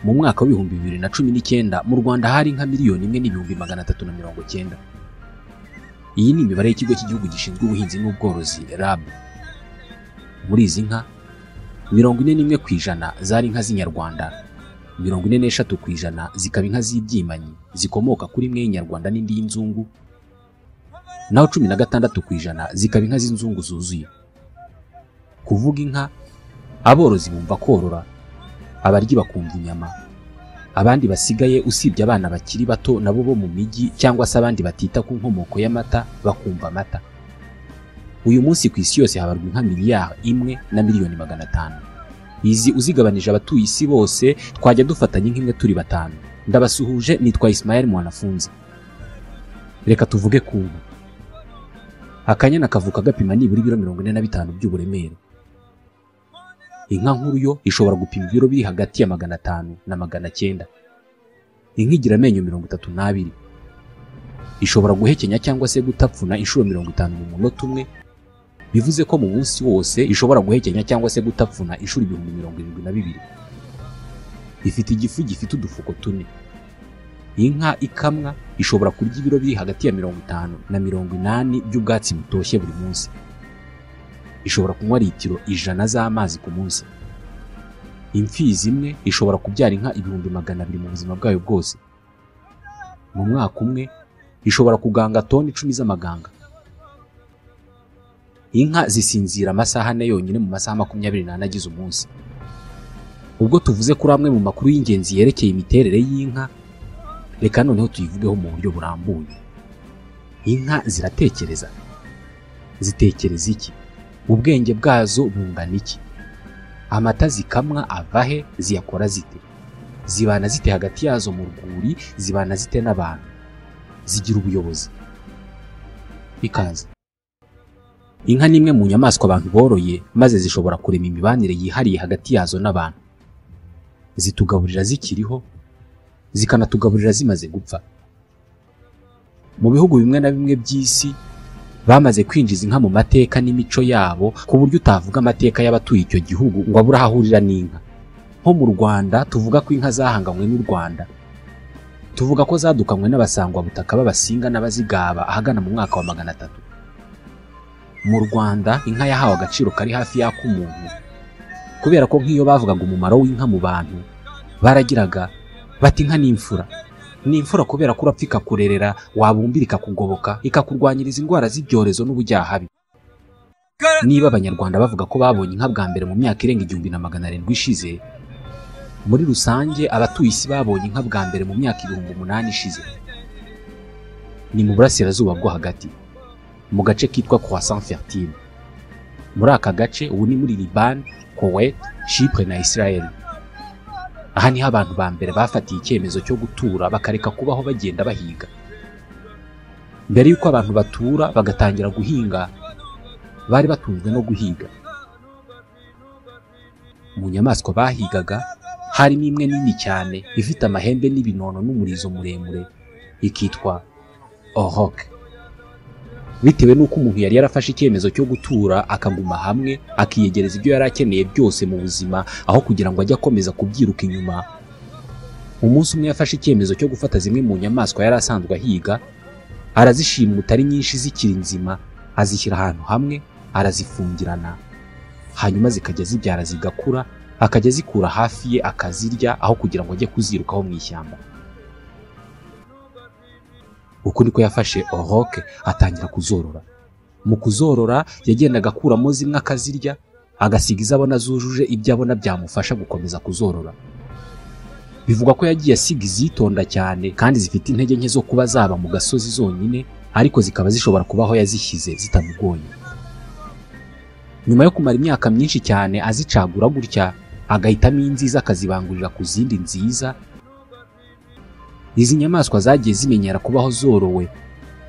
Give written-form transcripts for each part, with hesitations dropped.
Mu mwaka w'ibihumbi 2019 mu Rwanda hari inka 1,390,000. Iyi ni imibare y'ikigo cy'igihugu gishinzwe ubuhinzi n'ubworozi RAB. Muri izi nka 41% zari inka z'inyarwanda, 43% zikaba inka z'ibyimanyi zikomoka kuri imwe y'inyarwanda n'indi y'inzungu, naho 16% zikaba inka z'inzungu zuzuye. Kuvuga inka, aborozi bumva korora, abaryi bakumva inyama, abandi basigaye usibye abana bakiri bato nabo bo mu mijyi cyangwa se abandi batita ku nkomoko y'amata bakumva amata. Uyu munsi ku isi yose habarwa inka 1,500,000,000. Izi uzigabanije abatuye isi bose twajya dufatanya inka imwe turi batanu. Ndabasuhuje, nitwa Ismael Mwanafunzi. Reka tuvuge ku nka. Akanyana kavuka gapima nibura ibiro 45 by'uburemere. Inka nkuru yo ishobora gupima ibiro biri hagati ya 500 na 900. Inka igira amenyo 32. Ishobora guhekenya cyangwa se gutapfuna inshuro 50 mu munota umwe, bivuze ko mu munsi wose ishobora guhekenya cyangwa se gutapfuna inshuro 72,000. Ifite igifu gifite udufuko 4. Inka ikamwa ishobora kurya ibiro biri hagati ya 50 na 80 by'ubwatsi butoshye buri munsi. Ishobora kunywa litiro 100 z'amazi ku munsi. Imfizi imwe ishobora kubyara inka 200,000 mu buzima bwayo bwose. Mu mwaka umwe ishobora kuganga toni 10 z'amaganga. Inka zisinzira amasaha 4 yonyine mu masaha 24 agize umunsi. Ubwo tuvuze kuri amwe mu makuru y'ingenzi yerekeye imiterere y'inka, reka noneho tuyivugeho mu buryo burambuye. Inka ziratekereza. Zitekereza iki? Ubwenge bwazo bungana iki? Amata zikamwa avahe? Ziyakora zite? Zibana zite hagati yazo mu rwuri? Zibana zite n'abantu? Zigira ubuyobozi? Ikaze. Inka ni imwe mu nyamaswa abantu boroye, maze zishobora kurema imibanire yihariye hagati yazo n'abantu. Zitugaburira zikiriho, zikanatugaburira zimaze gupfa. Mu bihugu bimwe na bimwe by'isi bamaze kwinjiza inka mu mateka n'imico yabo, ku buryo utavuga amateka y'abatuye icyo gihugu ngo abure ahahurira n'inka. Nko mu Rwanda tuvuga ko inka zahanganywe n'u Rwanda. Tuvuga ko zadukanywe n'abasangwa butaka b'abasinga n'abazigaba ahagana mu mwaka wa 300. Mu Rwanda inka yahawe agaciro kari hafi y'ak'umuntu, kubera ko nk'iyo bavugaga umumaro w'inka mu bantu baragiraga bati inka ni imfura. Ni imfura kubera ko urapfa ikakurerera, wabumbira ikakugoboka, ikakurwanyiriza indwara z'ibyorezo n'ubujyahabi. Niba abanyarwanda bavuga ko babonye inka bwa mbere mu myaka irenga 1700 ishize, muri rusange abatuye isi babonye inka bwa mbere mu myaka 8000 ishize. Ni mu burasirazuba bwo hagati, mu gace kitwa Croissant Fertile. Muri aka gace ubu ni muri Liban, Kuwait, Chypre na Israel. Aha niho abantu ba mbere bafatiye icyemezo cyo gutura bakareka kubaho bagenda bahiga. Mbere yuko abantu batura bagatangira guhinga, bari batunzwe no guhiga. Mu nyamaswa bahigaga harimo imwe nini cyane ifite amahembe n'ibinono n'umurizo muremure, ikitwa auroch. Bitewe n'uko umuntu yari yarafashe icyemezo cyo gutura akaguma hamwe, akiyegereza ibyo yari akeneye byose mu buzima aho kugira ngo ajye akomeza kubyiruka inyuma, umunsi umwe yafashe icyemezo cyo gufata zimwe mu nyamaswa yari asanzwe ahiga, arazishimuta ari nyinshi zikiri nzima, azishyira ahantu hamwe, arazifungirana, hanyuma zikajya zibyara zigakura, akajya zikura hafi ye akazirya aho kugira ngo ajye kuzirukaho mu ishyamba. Uku niko yafashe auroch atangira kuzorora. Mu kuzorora yagendaga akuramo zimwe akazirya, agasiga izo abona zujuje ibyo abona byamufasha gukomeza kuzorora. Bivugwa ko yagiye asiga izitonda cyane kandi zifite intege nke zo kuba zaba mu gasozi zonyine, ariko zikaba zishobora kubaho yazishyize zitamugoye. Nyuma yo kumara imyaka myinshi cyane azicagura gutya, agahitamo inziza akazibangurira ku zindi nziza, izi nyamaswa zagiye zimenyera kubaho zorowe,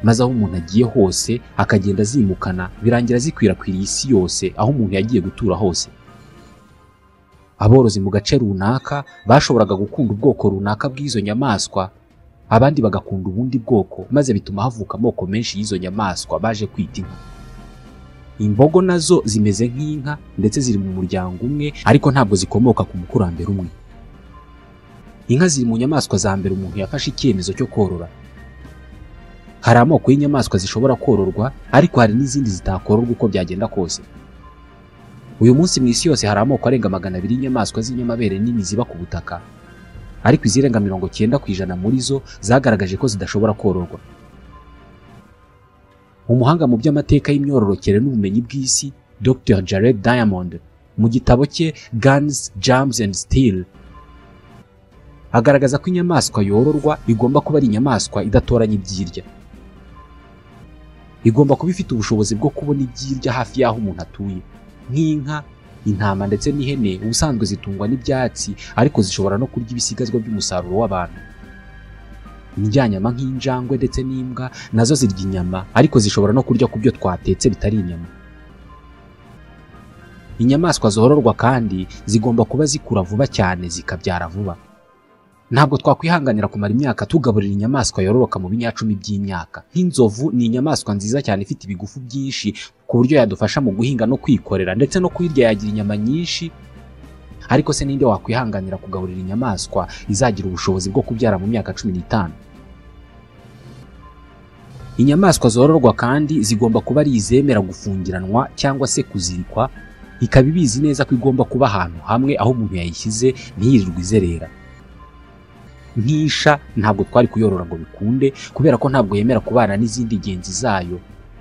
maze aho umuntu agiye hose akagenda azimukana, birangira zikwirakwiriye isi yose aho umuntu yagiye gutura hose. Aborozi mu gace runaka bashoboraga gukunda ubwoko runaka bw'izo nyamaswa, abandi bagakunda ubundi bwoko, maze bituma havuka amoko menshi y'izo nyamaswa baje kwita inka. Imbogo nazo zimeze nk'inka ndetse ziri mu muryango umwe, ariko ntabwo zikomoka ku mukurambere umwe. Inka ziri mu nyamaswa za mbere umuntu yafashe icyemezo cyo korora. Hari amoko y'inyamaswa zishobora kororwa, ariko hari n'izindi zitakororwa uko byagenda kose. Uyu munsi mu isi yose hari amoko arenga 200 y'inyamaswa z'inyamabere nini ziba ku butaka, ariko izirenga 90% muri zo zagaragaje ko zidashobora kororwa. Umuhanga mu by'amateka y'imyororokere n'ubumenyi bw'isi, Dr. Jared Diamond, mu gitabo cye Guns, Germs and Steel, agaragaza ko inyamaswa yororwa igomba kuba ari inyamaswa idatoranya ibyirya. Igomba kuba ifite ubushobozi bwo kubona ibyirya hafi y'aho umuntu atuye. Nk'inka, intama ndetse n'ihene ubusanzwe zitungwa n'ibyatsi, ariko zishobora no kurya ibisigazwa by'umusaruro w'abantu. Indyanyama nk'injangwe ndetse n'imbwa nazo zirya inyama, ariko zishobora no kurya ku byo twatetse bitari inyama. Inyamaswa zororwa kandi zigomba kuba zikura vuba cyane zikabyara vuba. Ntabwo twakwihanganira kumara imyaka tugaburira inyamaswa yororoka mu binyacumi by'imyaka. Nk'inzovu ni inyamaswa nziza cyane ifite ibigufu byinshi ku buryo yadufasha mu guhinga no kwikorera, ndetse no kuyirya yagira inyama nyinshi. Ariko se ninde wakwihanganira kugaburira inyamaswa izagira ubushobozi bwo kubyara mu myaka 15? Inyamaswa zororwa kandi zigomba kuba ari izemera gufungiranwa cyangwa se kuzirikwa, ikaba ibizi neza ko igomba kuba ahantu hamwe aho umuntu yayishyize ntiyirirwe izerera. Nk'isha ntabwo twari kuyorora ngo bikunde, kubera ko ntabwo yemera kubana n'izindi genzi zayo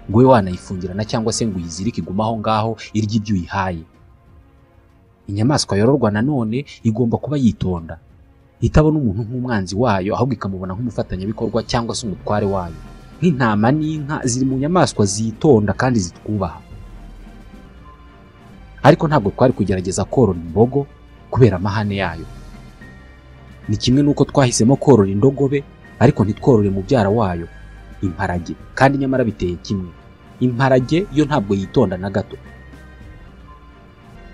ngo we wanayifungirana cyangwa se ngo uyizirike igume aho ngaho irya ibyo uyihaye. Inyamaswa yororwa nanone igomba kuba yitonda, itabona umuntu nk'umwanzi wayo, ahubwo ikamubona nk'umufatanyabikorwa cyangwa se umutware wayo. Nk'intama n'inka ziri mu nyamaswa zitonda kandi zitwubaha. Ariko ntabwo twari kugerageza korora imbogo kubera amahane yayo. Ni kimwe nuko twahisemo korora indogobe, ariko ntitworore mubyara wayo imparage, kandi nyamara biteye kimwe. Imparage yo ntabwo yitonda na gato.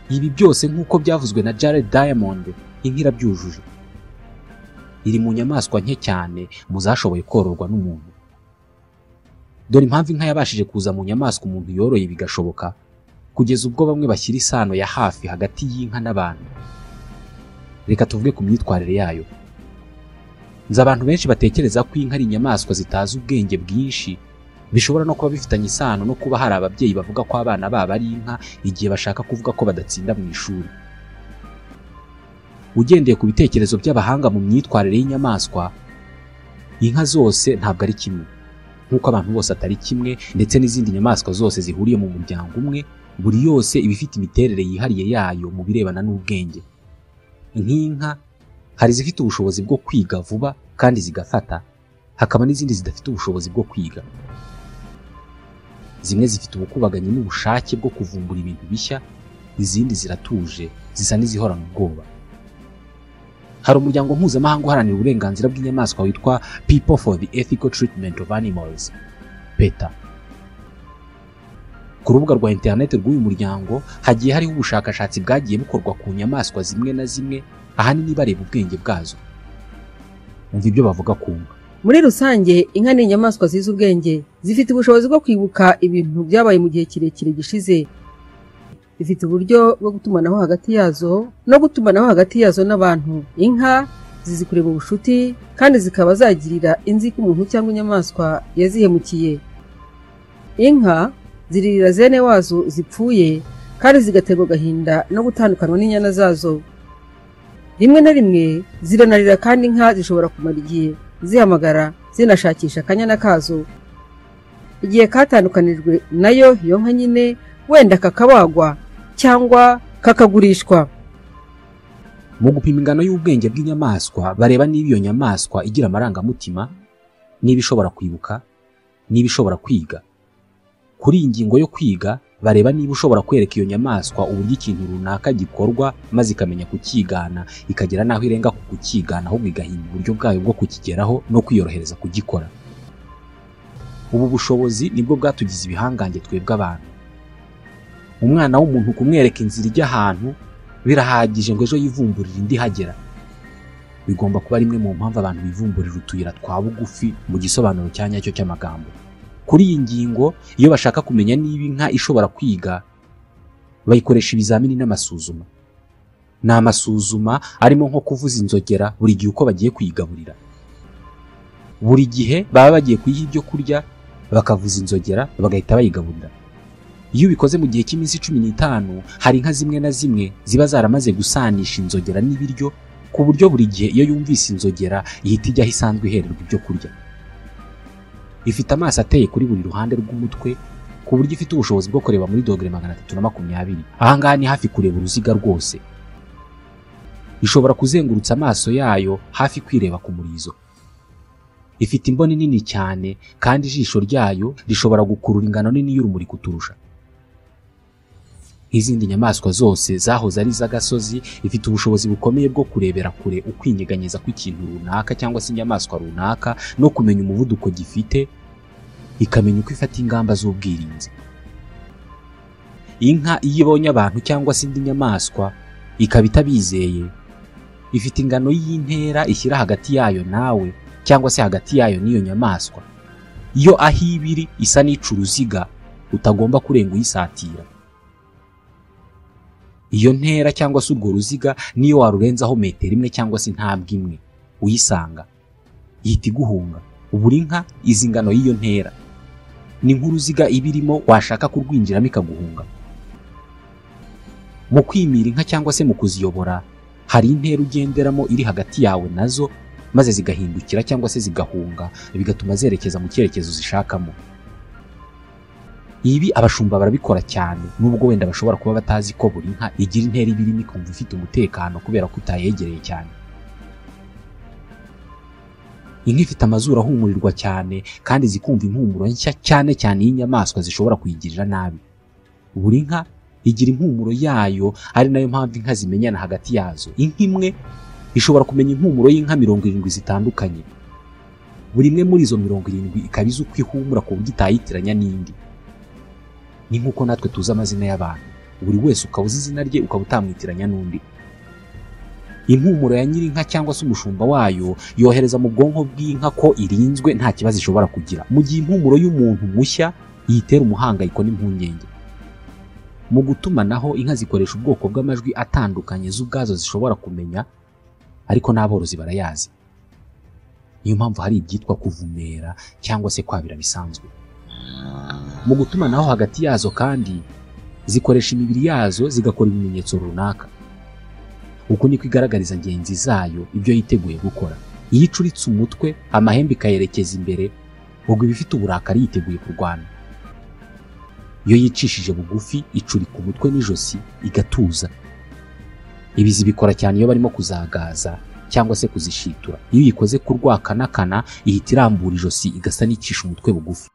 Ibi byose nk'uko byavuzwe na Jared Diamond, inka irabyujuje. Iri mu nyamaswa nke cyane mu zashoboye kororwa n'umuntu. Dore impamvu inka yabashije kuza mu nyamaswa umuntu yoroye bigashoboka, kugeza ubwo bamwe bashyira isano ya hafi hagati y'inka n'abantu. Reka tuvuge ku myitwarire yayo. Nzi abantu benshi batekereza ko inka ari inyamaswa zitazi ubwenge bwinshi, bishobora no kuba bifitanye isano no kuba hari ababyeyi bavuga ko abana babo ari inka igihe bashaka kuvuga ko badatsinda mu ishuri. Ugendeye ku bitekerezo by'abahanga mu myitwarire y'inyamaswa, inka zose ntabwo ari kimwe, nk'uko abantu bose atari kimwe, ndetse n'izindi nyamaswa zose zihuriye mu muryango umwe, buri yose iba ifite imiterere yihariye yayo mu birebana n'ubwenge. Nk'inka hari izifite ubushobozi bwo kwiga vuba kandi zigafata, hakaba n'izindi zidafite ubushobozi bwo kwiga. Zimwe zifite ubukubaganyi n'ubushake bwo kuvumbura ibintu bishya, izindi ziratuje, zisa n'izihorana ubwoba. Hari umuryango mpuzamahanga uharanira uburenganzira bw'inyamaswa witwa People for the Ethical Treatment of Animals, PETA. Ku rubuga rwa internet rw'uyu muryango hagiye hariho ubushakashatsi bwagiye bukorwa ku nyamaswa zimwe na zimwe, ahanini bareba ubwenge bwazo. Umva ibyo bavuga ku nka. Muri rusange inka ni inyamaswa zizi ubwenge, zifite ubushobozi bwo kwibuka ibintu byabaye mu gihe kirekire gishize. Zifite uburyo bwo gutumanaho hagati yazo no gutumanaho hagati yazo n'abantu. Inka zizi kureba ubushuti kandi zikaba zagirira inzika umuntu cyangwa inyamaswa yazihemukiye. Inka ziririra zene wazo zipfuye kandi zigaterwa agahinda no gutandukanwa n'inyana zazo. Rimwe na rimwe ziranarira, kandi inka zishobora kumara igihe zihamagara zinashakisha akanyana kazo. Igihe katandukanijwe nayo, iyo nka nyine wenda kakabagwa cyangwa kakagurishwa. Mu gupima ingano y'ubwenge bw'inyamaswa, bareba niba iyo nyamaswa igira amarangamutima, niba ishobora kwibuka, niba ishobora kwiga. Kuri iyi ngingo yo kwiga, bareba niba ushobora kwereka iyo nyamaswa uburyo ikintu runaka gikorwa, maze ikamenya kukigana, ikagera n'aho irenga ku kukigana, ahubwo igahimba uburyo bwayo bwo kukigeraho no kwiyorohereza kugikora. Ubu bushobozi nibwo bwatugize ibihangange twebwe abantu. Umwana w'umuntu kumwereka inzira ijya ahantu birahagije ngo ejo yivumburire indi hagera. Bigomba kuba rimwe mu mpamvu abantu bivumburira utuyira twa bugufi mu gisobanuro cya nyacyo cy'amagambo. Kuri iyi ngingo, iyo bashaka kumenya niba inka ishobora kwiga, bayikoresha ibizamini n'amasuzuma. Ni amasuzuma arimo nko kuvuza inzogera buri gihe uko bagiye kuyigaburira. Buri gihe baba bagiye kuyiha ibyo kurya bakavuza inzogera bagahita bayigaburira. Iyo ubikoze mu gihe cy'iminsi 15, hari inka zimwe na zimwe ziba zaramaze gusanisha inzogera n'ibiryo, ku buryo buri gihe iyo yumvise inzogera ihita ijya aho isanzwe ihererwa ibyo kurya. Ifite amaso ateye kuri buri ruhande rw'umutwe, ku buryo ifite ubushobozi bwo kureba muri dogere 320. Aha ngaha ni hafi kureba uruziga rwose. Ishobora kuzengurutsa amaso yayo hafi kwireba ku murizo. Ifite imboni nini cyane kandi ijisho ryayo rishobora gukurura ingano nini y'urumuri kuturusha. Nk'izindi nyamaswa zose zahoze ari iz'agasozi, ifite ubushobozi bukomeye bwo kurebera kure ukwinyeganyeza kw'ikintu runaka cyangwa se inyamaswa runaka, no kumenya umuvuduko gifite, ikamenya uko ifata ingamba z'ubwirinzi. Inka iyo ibonye abantu cyangwa se indi nyamaswa ikaba itabizeye, ifite ingano y'intera ishyira hagati yayo nawe cyangwa se hagati yayo n'iyo nyamaswa. Iyo aho ibiri isa n'ica uruziga utagomba kurenga uyisatira. Iyo ntera cyangwa se urwo ruziga niyo warurenzaho metero imwe cyangwa se intambwe imwe uyisanga, ihita iguhunga. Buri nka izi ingano y'iyo ntera ni nk'uruziga ibirimo, washaka kurwinjiramo ikaguhunga. Mu kwimira inka cyangwa se mu kuziyobora, hari intera ugenderamo iri hagati yawe nazo, maze zigahindukira cyangwa se zigahunga, bigatuma zerekeza mu cyerekezo zishakamo. Ibi abashumba barabikora cyane, nubwo wenda bashobora kuba batazi ko buri nka igira intera ibirimo ikumva ifite umutekano kubera ko utayegereye cyane. Inka ifite amazuru ahumurirwa cyane kandi zikumva impumuro nshya cyane cyane y'inyamaswa zishobora kuyigirira nabi. Buri nka igira impumuro yayo, ari nayo mpamvu inka zimenyana hagati yazo. Inka imwe ishobora kumenya impumuro y'inka 70 zitandukanye. Buri imwe muri izo 70 ikaba izi uko ihumura ku buryo itayitiranya n'indi. Ni nk'uko natwe tuzi amazina y'abantu, buri wese ukaba uzi izina rye ukaba utamwitiranya n'undi. Impumuro ya nyir'inka cyangwa se umushumba wayo yohereza mu bwonko bw'inka ko irinzwe nta kibazo ishobora kugira, mu gihe impumuro y'umuntu mushya yitera umuhangayiko n'impungenge. Mu gutumanaho, inka zikoresha ubwoko bw'amajwi atandukanye z'ubwazo zishobora kumenya, ariko n'aborozi barayazi. Niyo mpamvu hari ibyitwa kuvumera cyangwa se kwabira bisanzwe. Mu gutumanaho hagati yazo kandi zikoresha imibiri yazo zigakora ibimenyetso runaka. Uku niko igaragariza ngenzi zayo ibyo yiteguye gukora. Iyo icuritse umutwe, amahembe ikayerekeza imbere, ubwo iba ifite uburakari yiteguye kurwana. Iyo yicishije bugufi, icurika umutwe n'ijosi igatuza. Ibi zibikora cyane iyo barimo kuzagaza cyangwa se kuzishitura. Iyo uyikoze ku rwakanakana, ihita irambura ijosi igasa n'icisha umutwe bugufi.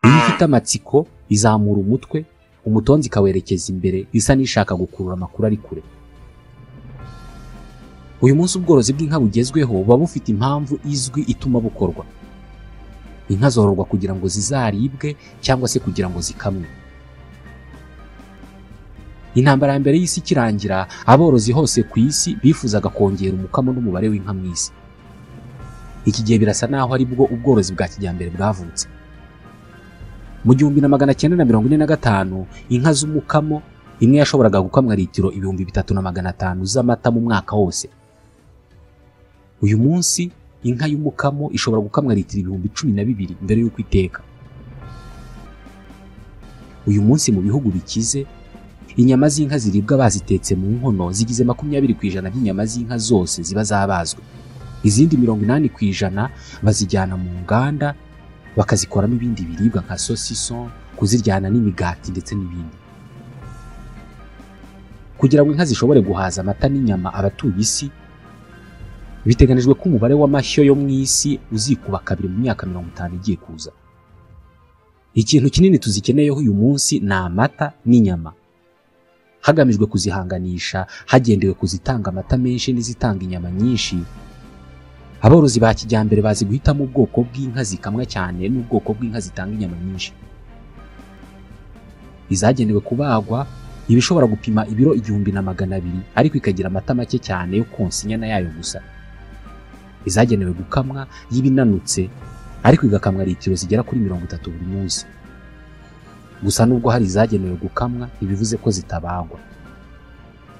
Iyo ifite amatsiko, izamura umutwe, umutonzi ikawerekeza imbere, isa n'ishaka gukurura amakuru ari kure. Uyu munsi ubworozi bw'inka bugezweho buba bufite impamvu izwi ituma bukorwa. Inka zororwa kugira ngo zizaribwe cyangwa se kugira ngo zikamwe. Intambara ya mbere y'isi ikirangira, aborozi hose ku isi bifuzaga kongera umukamo n'umubare w'inka mu isi. Iki gihe birasa naho ari bwo ubworozi bwa kijyambere bwavutse. Mu 1945, inka z'umukamo imwe yashoboraga gukamwa litiro 3500 z'amata mu mwaka wose. Uyu munsi inka y'umukamo ishobora gukamwa litiro 12,000 mbere y'uko iteka. Uyu munsi mu bihugu bikize, inyama z'inka ziribwa bazitetse mu nkono zigize 20% by'inyama z'inka zose ziba zabazwe. Izindi 80% bazijyana mu nganda bakazikoramo ibindi biribwa nka saucisson, kuziryana n'imigati ndetse n'ibindi. Kugira ngo inka zishobore guhaza amata n'inyama abatuye isi, biteganijwe ko umubare w'amashyo yo mu isi uzikuba kabiri mu myaka 50 igiye kuza. Ikintu kinini tuzikeneyeho uyu munsi ni amata n'inyama, hagamijwe kuzihanganisha hagendewe kuzitanga amata menshi n'izitanga inyama nyinshi. Aborozi ba kijyambere bazi guhitamo ubwoko bw'inka zikamwa cyane n'ubwoko bw'inka zitanga inyama nyinshi. Izagenewe kubagwa ibishobora gupima ibiro 1200 ariko ikagira amata make cyane yo konsa inyana yayo gusa. Izagenewe gukamwa y'ibinanutse ariko igakamwa litiro zigera kuri 30 buri munsi. Gusa nubwo hari izagenewe gukamwa ntibivuze ko zitabagwa.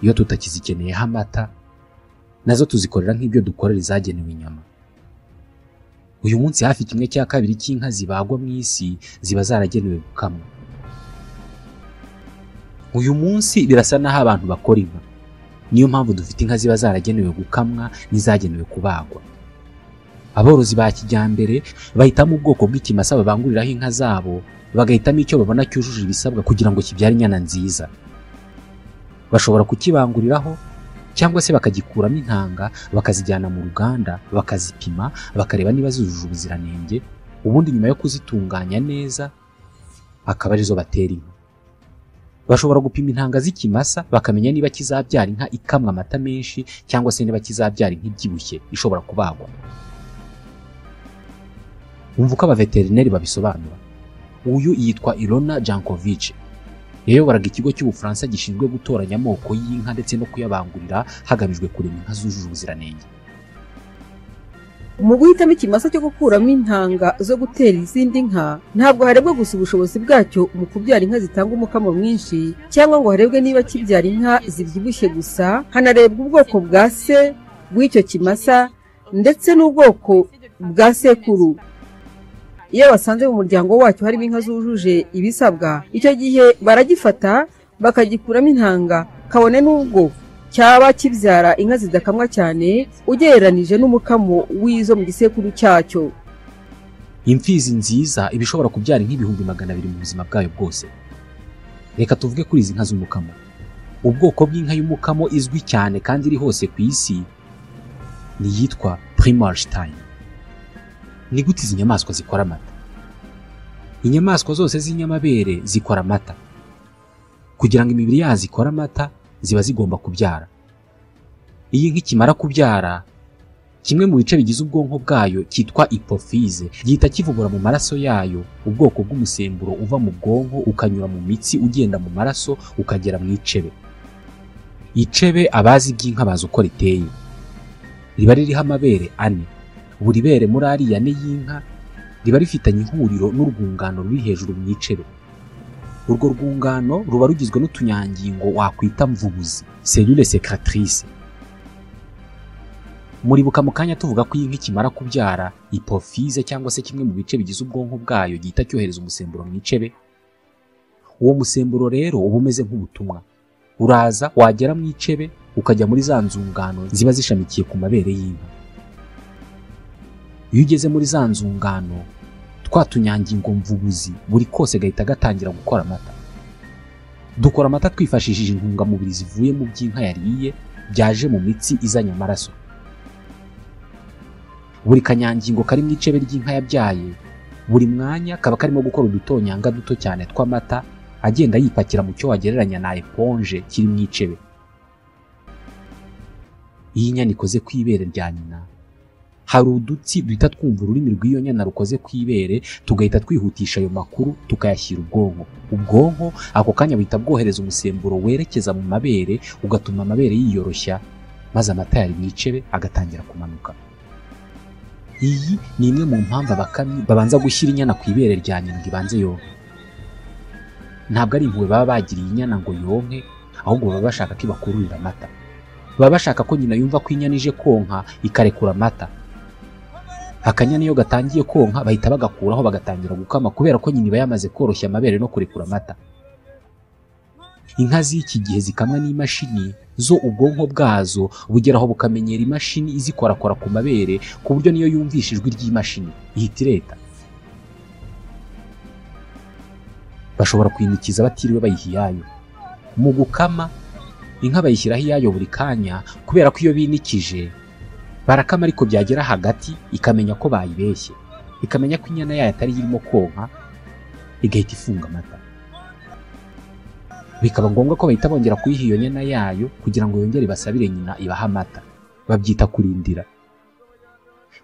Iyo tutakizikeneyeho amata, nazo tuzikorera nk'ibyo dukorera izagenewe inyama. Uyu munsi hafi 1/2 cy'inka zibagwa mu isi ziba zaragenewe gukamwa. Uyu munsi birasa naho abantu bakora inka. Niyo mpamvu dufite inka ziba zaragenewe gukamwa n'izagenewe kubagwa. Aborozi ba kijyambere bahitamo ubwoko bw'ikimasa babanguriraho inka zabo, bagahitamo icyo babona cyujuje ibisabwa kugira ngo kibyare inyana nziza. Bashobora kukibanguriraho cyangwa se bakagikuramo intanga, bakazijyana mu ruganda, bakazipima, bakareba niba zujuje ubuziranenge, ubundi nyuma yo kuzitunganya neza akaba arizo batera inka. Bashobora gupima intanga z'ikimasa bakamenya niba kizabyara inka ikamwa amata menshi cyangwa se niba kizabyara inka ibyibushye ishobora kubagwa. Umva uko abaveterineri babisobanura. Uyu yitwa Ilona Jankovic. Yayoboraga ikigo cy'Ubufaransa gishinzwe gutoranya amoko y'inka ndetse no kuyabangurira hagamijwe kurema inka zujuje ubuziranenge. Mu guhitamo ikimasa cyo gukuramo intanga zo gutera izindi nka, ntabwo harebwa gusa ubushobozi bwacyo mu kubyara inka zitanga umukamo mwinshi cyangwa ngo harebwe niba kibyara inka zibyibushye gusa, hanarebwa ubwoko bwa se bw'icyo kimasa ndetse n'ubwoko bwa sekuru. Iyo basanze mu muryango wacyo harimo inka zujuje ibisabwa, icyo gihe baragifata bakagikuramo intanga, kabone n'ubwo cyaba kibyara inka zidakamwa cyane ugereranije n'umukamo w'izo mu gisekuru cyacyo. Imfizi nziza iba ishobora kubyara inka 200,000 mu buzima bwayo bwose. Reka tuvuge kuri izi nka z'umukamo. Ubwoko bw'inka y'umukamo izwi cyane kandi iri hose ku isi ni yitwa Prim'Holstein. Ni gute izi nyamaswa zikora amata? Inyamaswa zose z'inyamabere zikora amata. Kugira ngo imibiri yazo ikore amata, ziba zigomba kubyara. Iyi nka ikimara kubyara, kimwe mu bice bigize ubwonko bwayo cyitwa hypophyse gihita kivubura mu maraso yayo ubwoko bw'umusemburo uva mu bwonko ukanyura mu mitsi ugenda mu maraso ukagera mu icebe. Icebe abazi iby'inka bazi uko riteye. Riba ririho amabere 4. Buri bere muri ariya 4 y'inka riba rifitanye ihuriro n'urwungano ruri hejuru mu icebe. Urwo rwungano ruba rugizwe n'utunyangingo wakwita mvubuzi, cellule sécrétrice. Muribuka mu kanya tuvuga ko iyi nka ikimara kubyara, hypophyse cyangwa se kimwe mu bice bigize ubwonko bwayo gihita cyohereza umusemburo mu icebe. Uwo musemburo rero uba umeze nk'ubutumwa. Uraza wagera mu icebe ukajya muri za nzungano ziba zishamikiye ku mabere y'inka. Iyo ugeze muri za nzungano, twa tunyangingo mvubuzi buri kose gahita gatangira gukora amata. Dukora amata twifashishije intungamubiri zivuye mu by'inka yariye byaje mu mitsi izanye amaraso. Buri kanyangingo kari mu icebe ry'inka yabyaye, buri mwanya kaba karimo gukora udutonyanga duto cyane tw'amata agenda yipakira mu cyo wagereranya na eponge kiri mu icebe. Iyi nyana ikoze ku ibere rya nyina, hari udutsi duhita twumva ururimi rw'iyo nyana rukoze ku ibere, tugahita twihutisha ayo makuru tukayashyira ubwonko. Ubwonko ako kanya buhita bwohereza umusemburo werekeza mu mabere, ugatuma amabere yiyoroshya, maze amata yari mu icebe agatangira kumanuka. Iyi ni imwe mu mpamvu abakamyi babanza gushyira inyana ku ibere rya nyina ngo ibanze yonke. Ntabwo ari impuhwe baba bagiriye inyana ngo yonke, ahubwo baba bashaka ko ibakururira amata. Baba bashaka ko nyina yumva ko inyana ije konka ikarekura amata. Akanyana iyo gatangiye konka bahita bagakuraho bagatangira gukama, kubera ko nyina iba yamaze koroshya amabere no kurekura amata. Inka z'iki gihe zikamwa n'imashini zo ubwonko bwazo bugeraho bukamenyera imashini izikorakora ku mabere, ku buryo niyo yumvisha ijwi ry'imashini ihita ireta. Bashobora kuyinikiza batiriwe bayiha iyayo. Mu gukama inka bayishyiraho iyayo buri kanya, kubera ko iyo binikije barakama, ariko byagera hagati ikamenya ko bayibeshye, ikamenya ko inyana yayo atari irimo konka, igahita ifunga amata. Bikaba ngombwa ko bahita bongera kuyiha iyo nyana yayo kugira ngo yongere basabire nyina ibaha amata. Babyita kurindira.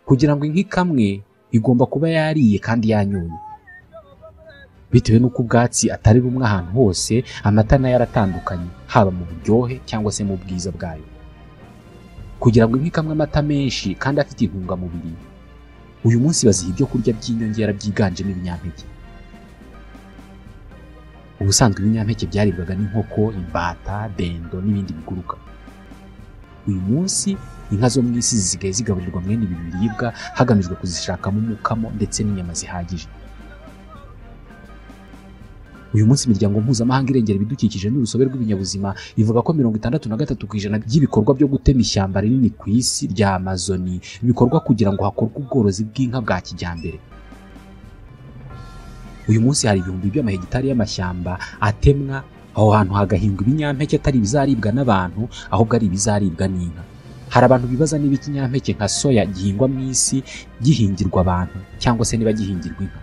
Kugira ngo inka ikamwe igomba kuba yariye kandi yanyoye. Bitewe n'uko ubwatsi atari bumwe ahantu hose, amata nayo aratandukanye, haba mu buryohe cyangwa se mu bwiza bwayo. Kugira ngo inka ikamwe amata menshi kandi afite intungamubiri, uyu munsi baziha ibyo kurya by'inyongera byiganjemo ibinyampeke. Ubusanzwe ibinyampeke byaribwaga n'inkoko, imbata, dendo n'ibindi biguruka. Uyu munsi inka zo mu isi zisigaye zigaburirwa mwene ibi biribwa hagamijwe kuzishakamo umukamo ndetse n'inyama zihagije. Uyu munsi imiryango mpuzamahanga irengera ibidukikije n'urusobe rw'ibinyabuzima ivuga ko 63% by'ibikorwa byo gutema ishyamba rinini ku isi rya Amazoni bikorwa kugira ngo hakorwe ubworozi bw'inka bwa kijyambere. Uyu munsi hari ibihumbi by'amahegitari y'amashyamba atemwa, aho hantu hagahingwa ibinyampeke atari ibizaribwa n'abantu ahubwo ari ibizaribwa n'inka. Hari abantu bibaza niba ikinyampeke nka soya gihingwa mu isi gihingirwa abantu cyangwa se niba gihingirwa inka.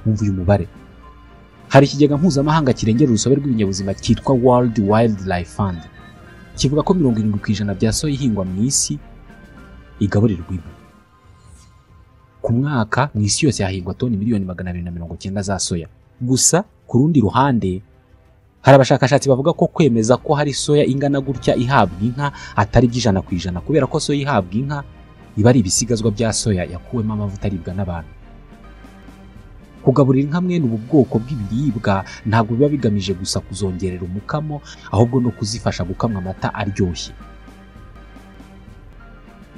Umva uyu mubare. Hari ikigega mpuzamahanga kirengera urusobe rw'ibinyabuzima cyitwa World Wildlife Fund, kivuga ko 70% bya soya ihingwa mu isi igaburirwa inka. Ku mwaka mu isi yose hahingwa toni 290,000,000 za soya. Gusa ku rundi ruhande hari abashakashatsi bavuga ko kwemeza ko hari soya ingana gutya ihabwa inka atari 100%, kubera ko soya ihabwa inka iba ari ibisigazwa bya soya yakuwemo amavuta aribwa n'abantu. Kugaburira inka mwene ubu bwoko bw'ibiribwa ntabwo biba bigamije gusa kuzongerera umukamo, ahubwo no kuzifasha gukamwa amata aryoshye.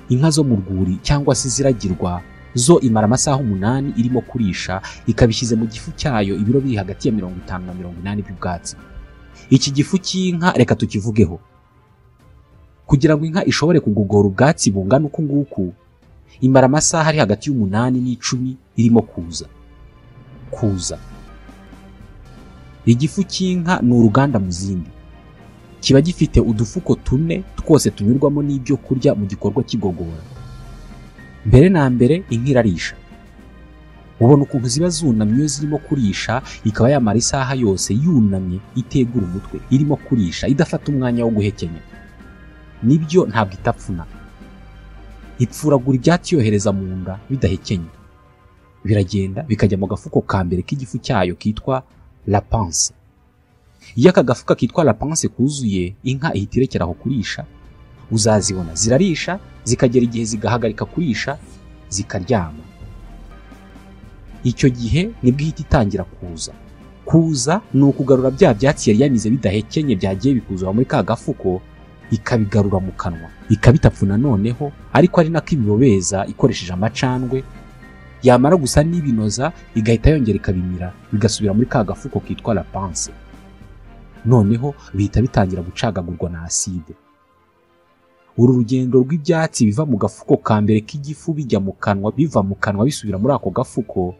Inka zo mu rwuri cyangwa se ziragirwa zo imara amasaha 8 irimo kurisha, ikabishyize mu gifu cyayo ibiro biri hagati ya 50 na 80 by'ubwatsi. Iki gifu cy'inka reka tukivugeho. Kugira ngo inka ishobore kugogora ubwatsi bungana uku nguku, imara amasaha ari hagati y'8 n'10 irimo kuza. Igifu cy'inka ni uruganda mu zindi. Kiba gifite udufuko 4 twose tunyurwamo n'ibyo kurya mu gikorwa cy'igogora. Mbere na mbere inka irarisha. Ubona ukuntu ziba zunamye iyo zirimo kurisha, ikaba yamara isaha yose yunamye itegura umutwe irimo kurisha idafata umwanya wo guhekenya. Nibyo ntabwo itapfuna. Ipfuragura ibyatsi yohereza mu nda bidahekenye. Biragenda bikajya mu gafuko ka mbere k'igifu cyayo kitwa la panse. Iyo aka gafuka kitwa la panse kuzuye, inka ihita irekera aho kurisha. Uzazibona zirarisha zikagera igihe zigahagarika kurisha zikaryama. Icyo gihe nibwo ihita itangira kuza. Kuza ni ukugarura bya byatsi yari yamize bidahekenye byagiye bikuzura muri ka gafuko, ikabigarura mu kanwa, ikabitapfuna noneho, ariko ari nako ibibobeza ikoresheje amacandwe. Yamara gusa n'ibinoza igahita yongera ikabimira bigasubira muri ka gafuko kitwa la panse. Noneho bihita bitangira gucagagurwa na aside. Uru rugendo rw'ibyatsi biva mu gafuko ka mbere k'igifu bijya mu kanwa, biva mu kanwa bisubira muri ako gafuko,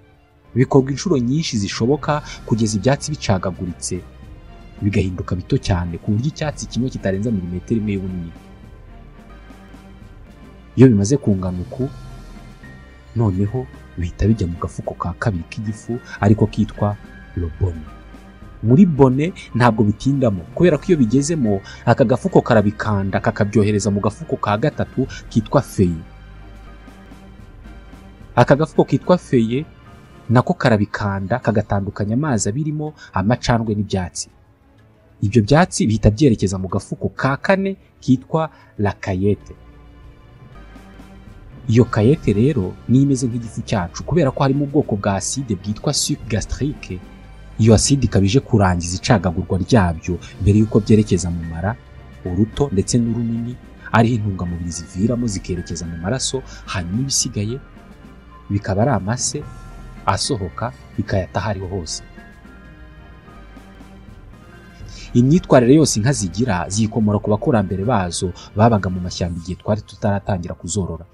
bikorwa inshuro nyinshi zishoboka kugeza ibyatsi bicagaguritse bigahinduka bito cyane ku buryo icyatsi kimwe kitarenza milimetero imwe y'ubunini. Iyo bimaze kungana uku, noneho bihita bijya mu gafuko ka kabiri k'igifu ariko kitwa lobone. Muri bone ntabwo bitindamo, kubera ko iyo bigezemo aka gafuko karabikanda kakabyohereza mu gafuko ka gatatu kitwa feye. Aka gafuko kitwa feye nako karabikanda kagatandukanya amazi abirimo amacandwe n'ibyatsi. Ibyo byatsi bihita byerekeza mu gafuko ka kane kitwa la kayete. Iyo kayete rero ni imeze nk'igifu cyacu, kubera ko harimo ubwoko bwa acide bwitwa suc gastrique. Iyo acide ikabije kurangiza icagagurwa ryabyo mbere yuko byerekeza mu mara, uruto ndetse n'urunini, ari intungamubiri ziviramo zikerekeza mu maraso, hanyuma ibisigaye bikaba ari amase asohoka bikayata hariho hose. Imyitwarire yose inka zigira zikomora ku bakurambere bazo babaga mu mashyamba igihe twari tutaratangira kuzorora.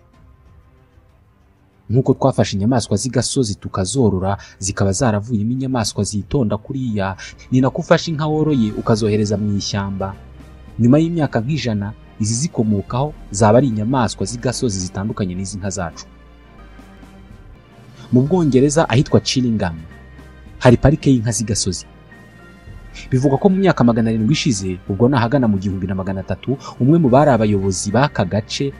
Nkuko twafashe inyamaswa z'igasozi tukazorora zikaba zaravuyemo inyamaswa zitonda kuriya, ni nako ufashe inka woroye ukazohereza mu ishyamba. Nyuma y'imyaka nk'ijana izi zikomokaho zaba ari inyamaswa z'igasozi zitandukanye n'izi nka zacu. Mu Bwongereza ahitwa Chillingham hari parike y'inka z'igasozi. Bivugwa ko mu myaka 700 ishize, ubwo nahagana mu 1300, umwe mu bari abayobozi b'aka gace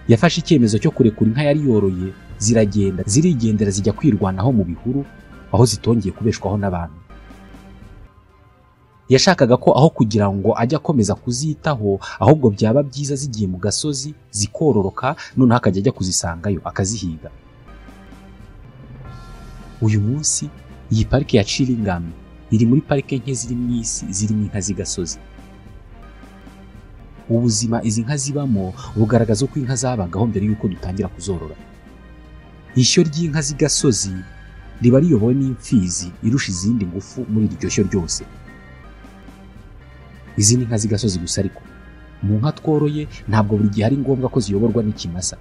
yafashe icyemezo cyo kurekura inka yari yoroye, ziragenda zirigendera zijya kwirwanaho mu bihuru aho zitongeye kubeshwaho n'abantu. Yashakaga ko aho kugira ngo ajye akomeza kuzitaho, ahubwo byaba byiza zigiye mu gasozi zikororoka, noneho akajya ajya kuzisangayo akazihiga. Uyu munsi iyi parike ya Chillingham Iri muri parike nke ziri mu isi zirimo inka z'igasozi. Ubuzima izi nka zibamo bugaragaza uko inka zabagaho mbere y'uko dutangira kuzorora. Ishyo ry'inka z'igasozi riba riyobowe n'imfizi irusha izindi ngufu muri iryo shyo ryose. Izi ni inka z'igasozi gusa, ariko mu nka tworoye ntabwo buri gihe ari ngombwa ko ziyoborwa n'ikimasa.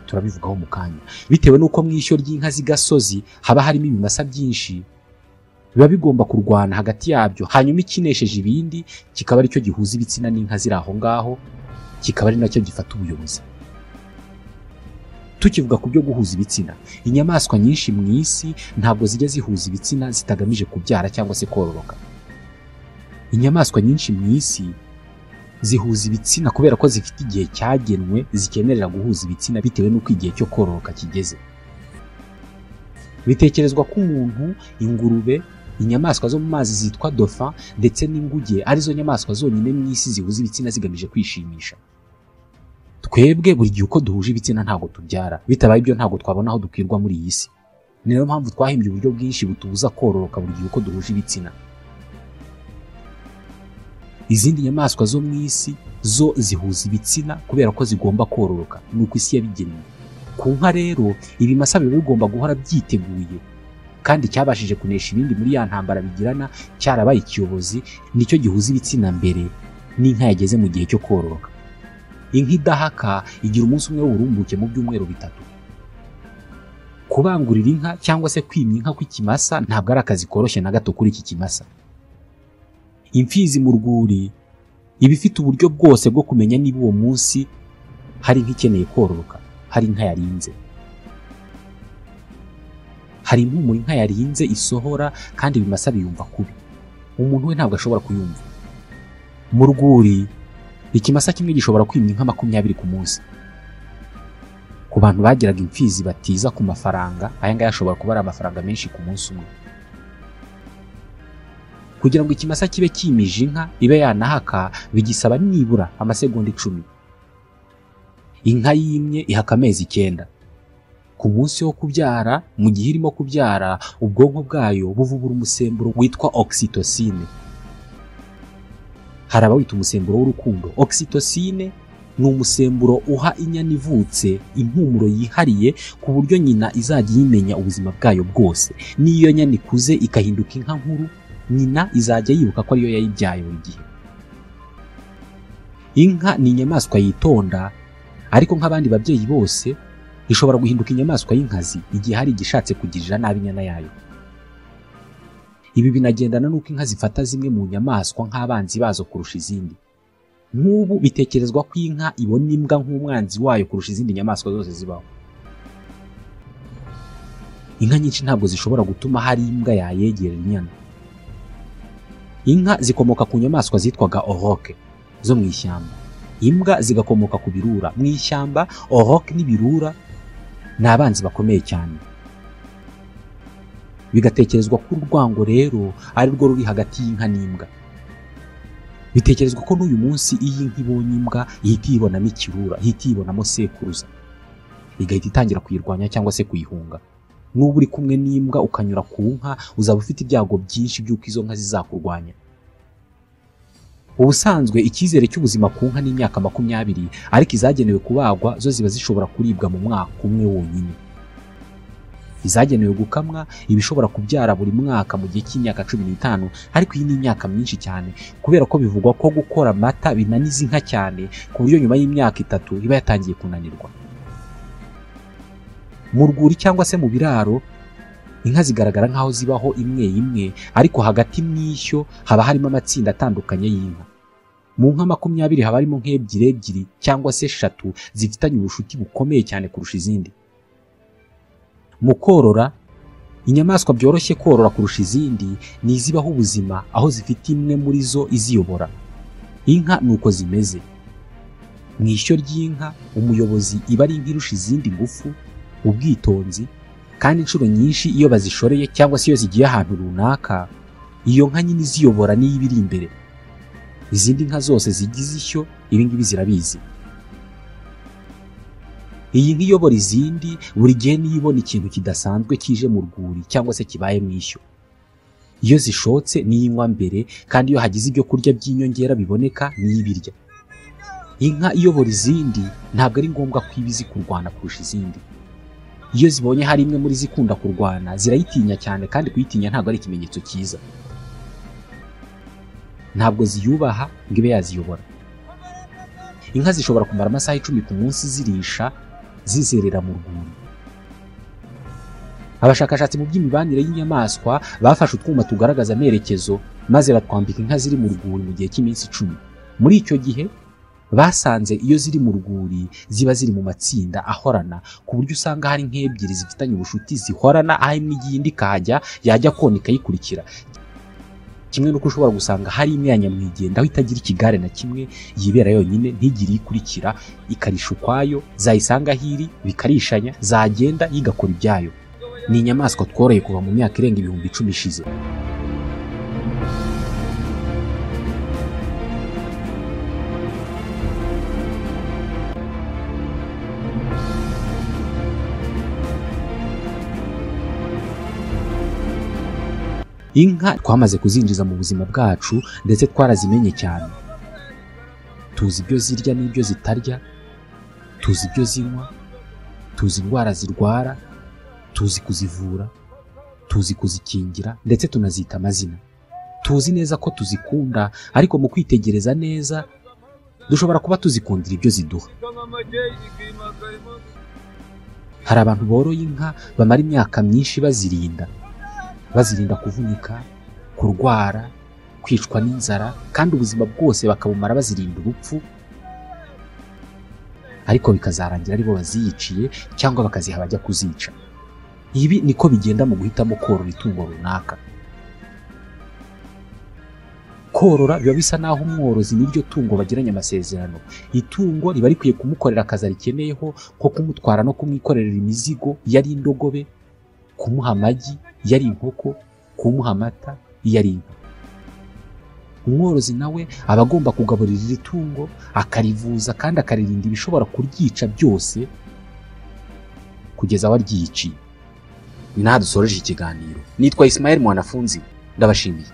Turabivugaho mu kanya. Bitewe n'uko mu ishyo ry'inka z'igasozi haba harimo ibimasa byinshi, biba bigomba kurwana hagati yabyo, hanyuma ikinesheje ibindi kikaba aricyo gihuza ibitsina n'inka ziri aho ngaho, kikaba ari nacyo gifata ubuyobozi. Tukivuga ku byo guhuza ibitsina, inyamaswa nyinshi mu isi ntabwo zijya zihuza ibitsina zitagamije kubyara cyangwa se kororoka. Inyamaswa nyinshi mu isi zihuza ibitsina kubera ko zifite igihe cyagenwe zikenerera guhuza ibitsina bitewe n'uko igihe cyo kororoka kigeze. Bitekerezwa ko umuntu, ingurube, inyamaswa zo mu mazi zitwa dauphin ndetse n'inguge arizo nyamaswa zonyine mu isi zihuza ibitsina zigamije kwishimisha. Twebwe buri gihe uko duhuje ibitsina ntabwo tubyara, bitabaye ibyo ntabwo twabona aho dukwirwa muri iyi si. Ni nayo mpamvu twahimbye uburyo bwinshi butubuza kororoka buri gihe uko duhuje ibitsina. Izindi nyamaswa zo mu isi zo zihuza ibitsina kubera ko zigomba kororoka, nuko isi yabigennye. Ku nka rero ibimasa biba bigomba guhora byiteguye, kandi cyabashije kunesha ibindi muri ya ntambara bigirana cyarabaye ikiyobozi, nicyo gihuza ibitsina mbere n'inka yageze mu gihe cyo kororoka. Inka idahaka igira umunsi umwe w'uburumbuke mu byumweru 3. Kubangurira inka cyangwa se kwimya inka kw'ikimasa ntabwo ari akazi koroshye na gato kuri iki kimasa. Imfizi mu rwuri iba ifite uburyo bwose bwo kumenya niba uwo munsi hari inka ikeneye kororoka, hari inka yarinze. Hari impumuro inka yarinze isohora kandi ibimasa biyumva kubi. Umuntu we ntabwo ashobora kuyumva. Mu rwuri ikimasa kimwe gishobora kwimya inka 20 ku munsi. Ku bantu bagiraga imfizi batiza ku mafaranga, aya ngaya ashobora kuba ari amafaranga menshi ku munsi umwe. Kugira ngo ikimasa kibe kimije inka ibe yanahaka bigisaba nibura amasegonda 10. Inka yimye ihaka amezi 9. Ku munsi wo kubyara, mu gihe irimo kubyara, ubwonko bwayo buvubura umusemburo witwa oxytocine. Hari abawita umusemburo w'urukundo. Oxytocine ni umusemburo uha inyana ivutse impumuro yihariye ku buryo nyina izajya yimenya ubuzima bwayo bwose. N'iyo nyana ikuze ikahinduka inka nkuru, nyina izajya yibuka ko ariyo yayibyaye buri gihe. Inka ni inyamaswa yitonda, ariko nk'abandi babyeyi bose ishobora guhinduka inyamaswa y'inkazi igihe hari igishatse kugirira nabi inyana yayo. Ibi binagendana n'uko inka zifata zimwe mu nyamaswa nk'abanzi bazo kurusha izindi. Nk'ubu bitekerezwa ko inka ibona imbwa nk'umwanzi wayo kurusha izindi nyamaswa zose zibaho. Inka nyinshi ntabwo zishobora gutuma hari imbwa yayegerera inyana. Inka zikomoka ku nyamaswa zitwaga oroke zo mu ishyamba. Imbwa zigakomoka ku birura. Mu ishyamba oroke n'ibirura ni abanzi bakomeye cyane. Bigatekerezwa ko urwango rero ari rwo ruri hagati y'inka n'imbwa. Bitekerezwa ko n'uyu munsi iyi nka ibonye imbwa ihita yibonamo ikirura, ihita yibonamo sekuruza, igahita itangira kuyirwanya cyangwa se kuyihunga. Nuba uri kumwe n'imbwa ukanyura ku nka, uzaba ufite ibyago byinshi by'uko izo nka zizakurwanya. Ubusanzwe icyizere cy'ubuzima ku nka ni imyaka 20, ariko izagenewe kubagwa zo ziba zishobora kuribwa mu mwaka umwe wonyine. Izagenewe gukamwa ibishobora kubyara buri mwaka mu gihe cy'imyaka 15, ariko iyi ni imyaka myinshi cyane kubera ko bivugwa ko gukora amata binaniza inka cyane ku buryo nyuma y'imyaka 3 iba yatangiye kunanirwa. Mu rwuri cyangwa se mu biraro inka zigaragara nkaho zibaho imwe imwe, ariko hagati mw'ishyo haba harimo amatsinda atandukanye y'inka. Mu nka 20 haba harimo nk'ebyiri ebyiri cyangwa se 3 zifitanye ubushuti bukomeye cyane kurusha izindi. Mu korora, inyamaswa byoroshye korora kurusha izindi ni izibaho ubuzima aho zifite imwe muri zo iziyobora. Inka nuko zimeze. Mu ishyo ry'inka umuyobozi iba ari inka irusha izindi ngufu, ubwitonzi, kandi inshuro nyinshi iyo bazishoreye cyangwa se iyo zigiye ahantu runaka, iyo nka nyine iziyobora niyo iba iri imbere. Izindi nka zose zigize ishyo ibi ngibi zirabizi. Iyi nka iyobora izindi buri gihe niyo ibona ikintu kidasanzwe kije mu rwuri cyangwa se kibaye mu ishyo. Iyo zishotse niyo inywa mbere, kandi iyo hagize ibyo kurya by'inyongera biboneka niyo ibirya. Inka iyobora izindi ntabwo ari ngombwa ko iba izi kurwana kurusha izindi. Iyo zibonye hari imwe muri zikunda kurwana zirayitinya cyane, kandi kuyitinya ntabwo ari ikimenyetso cyiza. Ntabwo ziyubaha ngo ibe yaziyobora. Inka zishobora kumara amasaha 10 ku munsi zirisha, zizerera mu rwuri. Abashakashatsi mu by'imibanire y'inyamaswa bafashe utwuma tugaragaza amerekezo maze batwambika inka ziri mu rwuri mu gihe cy'iminsi 10. Muri icyo gihe basanze iyo ziri mu rwuri ziba ziri mu matsinda ahorana, ku buryo usanga hari nk'ebyiri zifitanye ubushuti zihorana, aho imwe igiye indi ikahajya, yajya kona ikayikurikira. Kimwe n'uko ushobora gusanga hari imwe ya nyamwigenda aho itagira ikigare na kimwe, yibera yonyine, ntigire ikurikira, ikarisha ukwayo, zayisanga aho iri bikarishanya, zagenda yigakora ibyayo. Ni inyamaswa tworoye kuva mu myaka irenga 10,000 ishize. Inka twamaze kuzinjiza mu buzima bwacu ndetse twarazimenye cyane. Tuzi ibyo zirya n'ibyo zitarya, tuzi ibyo zinywa, tuzi indwara zirwara, tuzi kuzivura, tuzi kuzikingira, ndetse tunazita amazina. Tuzi neza ko tuzikunda, ariko mu kwitegereza neza dushobora kuba tuzikundira ibyo ziduha. Hari abantu boroye inka bamara imyaka myinshi bazirinda kuvunika, kurwara, kwicwa n'inzara, kandi ubuzima bwose bakabumara bazirinda urupfu, ariko bikazarangira aribo baziyiciye cyangwa bakaziha abajya kuzica. Ibi niko bigenda mu guhitamo korora itungo runaka. Korora biba bisa naho umworozi n'iryo tungo bagiranye amasezerano. Itungo riba rikwiye kumukorera akazi arikeneyeho, nko kumutwara no kumwikorerera imizigo iyo ari indogobe, kumuha amagi iyo ari inkoko, kumuha amata iyo ari inka. Umworozi nawe aba agomba kugaburira iri tungo, akarivuza kandi akaririnda ibishobora kuryica byose kugeza aho aryiciye. Ni naha dusoreje ikiganiro. Nitwa Ismael Mwanafunzi, ndabashimiye.